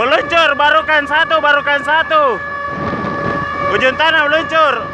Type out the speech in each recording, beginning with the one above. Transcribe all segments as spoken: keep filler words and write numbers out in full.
Meluncur, barukan satu, barukan satu. Ujung tanah meluncur.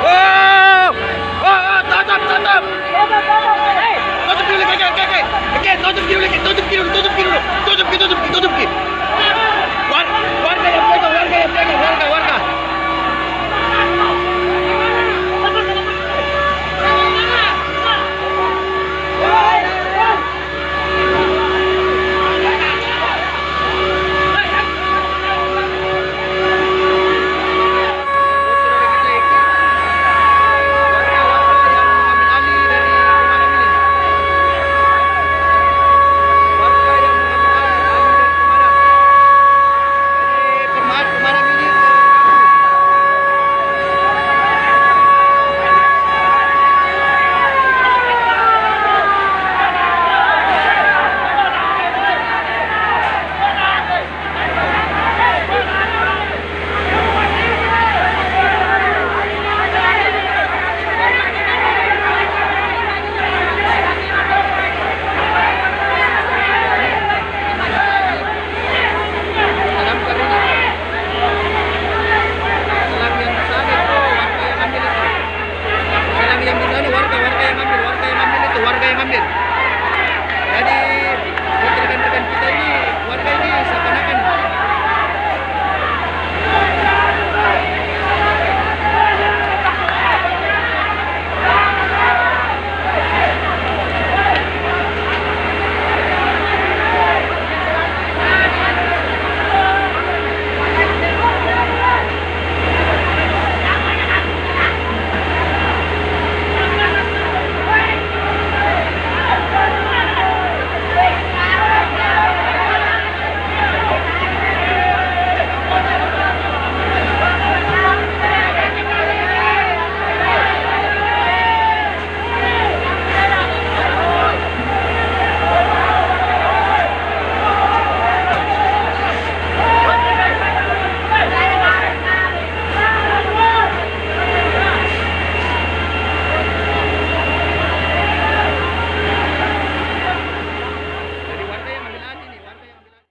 Oh! Oh, oh, tutup, tutup! Tutup dulu, Keke, Keke, Keke, tutup dulu, Keke, tutup dulu, tutup dulu, tutup ki, tutup ki, tutup ki. War-, warga yang pegang, warga yang pegang, warga, warga. Selang yang di sana itu warga yang ambil itu. Selang yang di sana warga, warga yang ambil, warga yang ambil itu, warga yang ambil. Jadi, buat rekan-rekan kita ini, warga ini seakan-akan